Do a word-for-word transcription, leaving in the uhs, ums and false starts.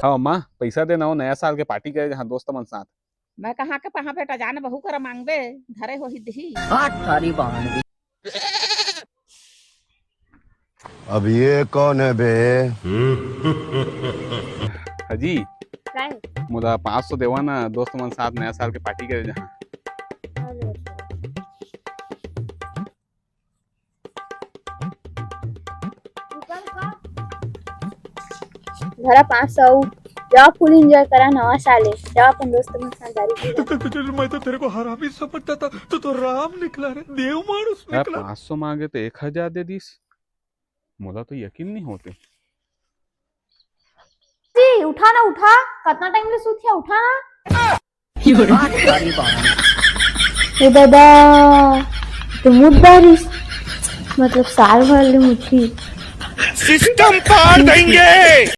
हव माँ, पइसा देना हो, नया साल के पार्टी करे जहाँ दोस्त मन साथ। मैं कहाँ के पहाँ बेटा, जान बहू करा मांगबे, धरे होही दिही। हाथ थारी बहन। अब ये कौन है बे? अजी, काय? मोला पाँच सौ देवा ना, दोस्त मन साथ नया साल के पार्टी करे जहाँ। धरा पाँच सौ, जाओ full enjoy करा नवा साल हे, जाओ अपन दोस्त मन साथ दारू पी। मैं तो तेरे को हरामी समझता था, तू तो राम निकला रे, देव मानुष निकला। पाँच सौ मांगे तो एक हजार दे दिस, मोला तो यकीन नहीं होते। जी, उठा ना, उठा, कितना टाइम ले सुतिया, उठा ना। ए दादा, तो मुद्दा रिस, मतलब साल भर ले मुठी। सिस्टम पार देंगे।